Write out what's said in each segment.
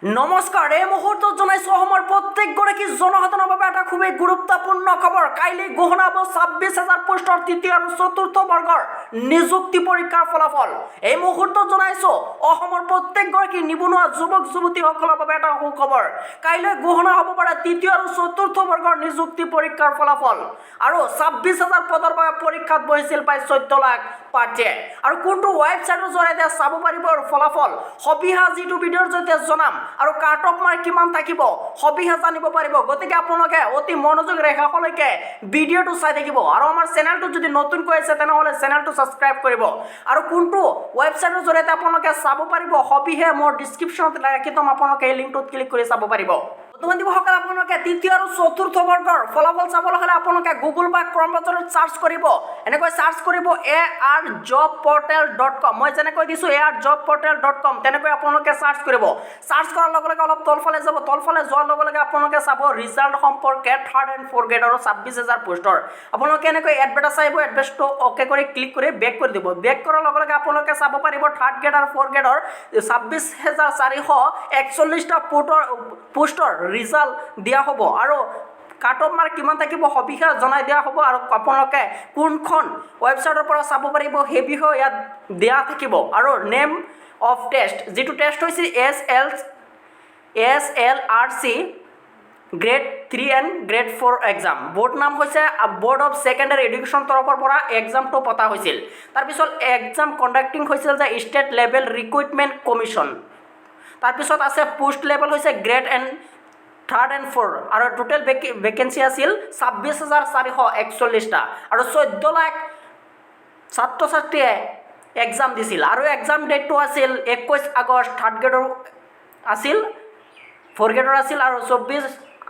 নমস্কাৰ, এই মুহূৰ্তত জনাইছোঁ অসমৰ প্ৰত্যেকগৰাকী জনসাধাৰণৰ বাবে এটা খুবেই গুৰুত্বপূৰ্ণ খবৰ। কাইলৈ ঘোষণা হ'ব 26,000 পোষ্টৰ তৃতীয় আৰু চতুৰ্থ বৰ্গৰ নিযুক্তি পৰীক্ষাৰ ফলাফল। এই মুহূৰ্তত জনাইছোঁ অসমৰ প্ৰত্যেকগৰাকী নিবনুৱা যুৱক যুৱতীসকলৰ বাবে এটা সুখবৰ। কাইলৈ ঘোষণা হ'ব পাৰে তৃতীয় আৰু চতুৰ্থ বৰ্গৰ নিযুক্তি পৰীক্ষাৰ ফলাফল। আৰু 26,000 পদৰ বাবে পৰীক্ষাত বহিছিল প্ৰায় 14 লাখ প্ৰাৰ্থীয়ে। আৰু কোনটো ৱেবছাইটৰ জৰিয়তে চাব পাৰিব আৰু ফলাফল সবিশেষ যিটো ভিডিঅ'ৰ জৰিয়তে জনাম আৰু কাট অফ মাৰ্ক কিমান থাকিব সবিশেষ জানিব পাৰিব। গতিকে আপোনালোকে অতি মনোযোগেৰে শেষলৈকে ভিডিঅ'টো চাই থাকিব আৰু আমাৰ চেনেলটো যদি নতুনকৈ আছে, তেনেহ'লে চেনেলটো ছাবস্ক্ৰাইব কৰিব। আৰু কোনটো ৱেবছাইটৰ জৰিয়তে আপোনালোকে চাব পাৰিব, সবিশেষ মোৰ ডিছক্ৰিপশ্যনত ৰাখি থ'ম। আপোনালোকে এই লিংকটোত ক্লিক কৰি চাব পাৰিব। বন্ধু বান্ধৱীসকল, আপোনালোকে তৃতীয় আৰু চতুৰ্থ বৰ্গৰ ফলাফল চাবলৈ হ'লে আপোনালোকে গুগল বা ক্ৰম ব্ৰাউজাৰত চাৰ্চ কৰিব। এনেকৈ চাৰ্চ কৰিব arjobportal.com। মই যেনেকৈ দিছোঁ arjobportal.com, তেনেকৈ আপোনালোকে চাৰ্চ কৰিব। চাৰ্চ কৰাৰ লগে লগে অলপ তলফালে যাব। তলফালে যোৱাৰ লগে লগে আপোনালোকে চাব ৰিজাল্ট সম্পৰ্কে থাৰ্ড এণ্ড ফ'ৰ্থ গ্ৰেডৰ 26,000 পোষ্টৰ। আপোনালোকে এনেকৈ এডভাৰটাইজ আহিব। এডভাৰটাইজটো অ'কে কৰি ক্লিক কৰি বেক কৰি দিব। বেক কৰাৰ লগে লগে আপোনালোকে চাব পাৰিব থাৰ্ড গ্ৰেড আৰু ফ'ৰ্থ গ্ৰেডৰ 26,441টা পোষ্টৰ ৰিজাল্ট দিয়া হ'ব আৰু কাট অফ মাৰ্ক কিমান থাকিব সবিশেষ জনাই দিয়া হ'ব। আৰু আপোনালোকে কোনখন ৱেবছাইটৰ পৰা চাব পাৰিব, সেই বিষয়ে ইয়াত দিয়া থাকিব। আৰু নেম অফ টেষ্ট, যিটো টেষ্ট হৈছে SLRC grade 3 and grade 4 exam। Board নাম হৈছে বৰ্ড অফ ছেকেণ্ডাৰী এডুকেশ্যন তৰফৰ পৰা এক্সামটো পতা হৈছিল। তাৰপিছত এক্সাম কণ্ডাক্টিং হৈছিল যে ষ্টেট লেভেল ৰিক্ৰুইটমেণ্ট কমিশ্যন। তাৰপিছত আছে পোষ্ট লেভেল হৈছে grade and third and four। আৰু টোটেল ভেকেঞ্চি আছিল 26,441টা আৰু 14 লাখ ছাত্ৰ ছাত্ৰীয়ে এক্সাম দিছিল। আৰু এক্সাম ডেটটো আছিল 21 আগষ্ট, থাৰ্ড গ্ৰেডৰ আছিল, ফ'ৰ গ্ৰেডৰ আছিল আৰু 24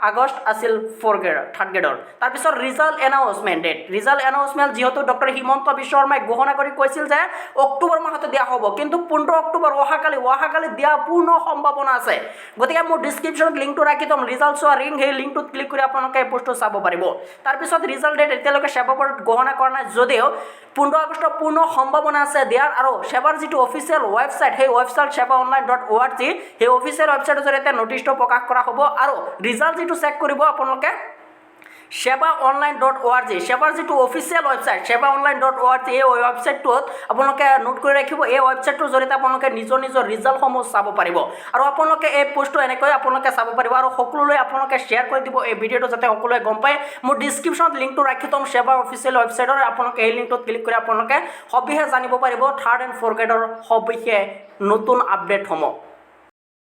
আগষ্ট আছিল ফ'ৰ গ্ৰেডৰ, থাৰ্ড গ্ৰেডৰ। তাৰপিছত result announcement date। Result announcement যিহেতু ডক্টৰ হিমন্ত বিশ্ব শৰ্মাই ঘোষণা কৰি কৈছিল যে অক্টোবৰ মাহতে দিয়া হ'ব, কিন্তু 15 অক্টোবৰ অহাকালি, অহাকালি দিয়া পূৰ্ণ সম্ভাৱনা আছে। গতিকে মোৰ ডিছক্ৰিপশ্যনত লিংকটো ৰাখি থ'ম, ৰিজাল্ট চোৱা লিংক। সেই লিংকটোত ক্লিক কৰি আপোনালোকে এই পোষ্টটো চাব পাৰিব। তাৰপিছত ৰিজাল্ট ডেট এতিয়ালৈকে সেৱা বৰ্ডত ঘোষণা কৰা নাই যদিও 15 আগষ্টৰ পূৰ্ণ সম্ভাৱনা আছে দিয়াৰ। আৰু সেৱাৰ যিটো অফিচিয়েল ৱেবছাইট, সেই ৱেবছাইট sebaonline.org, সেই অফিচিয়েল ৱেবছাইটৰ জৰিয়তে নটিচটো প্ৰকাশ কৰা হ'ব। আৰু ৰিজাল্ট যিটো চেক কৰিব আপোনালোকে sebaonline.org, সেৱাৰ যিটো অফিচিয়েল ৱেবছাইট sebaonline.org, এই ৱেবছাইটটোত আপোনালোকে নোট কৰি ৰাখিব। এই ৱেবছাইটটোৰ জৰিয়তে আপোনালোকে নিজৰ নিজৰ ৰিজাল্টসমূহ চাব পাৰিব। আৰু আপোনালোকে এই পোষ্টটো এনেকৈ আপোনালোকে চাব পাৰিব আৰু সকলোলৈ আপোনালোকে শ্বেয়াৰ কৰি দিব এই ভিডিঅ'টো, যাতে সকলোৱে গম পায়। মোৰ ডিছক্ৰিপশ্যনত লিংকটো ৰাখি থ'ম সেৱা অফিচিয়েল ৱেবছাইটৰ। আপোনালোকে এই লিংকটোত ক্লিক কৰি আপোনালোকে সবিশেষ জানিব পাৰিব থাৰ্ড এণ্ড ফ'ৰ্থ গ্ৰেডৰ সবিশেষ নতুন আপডেটসমূহ।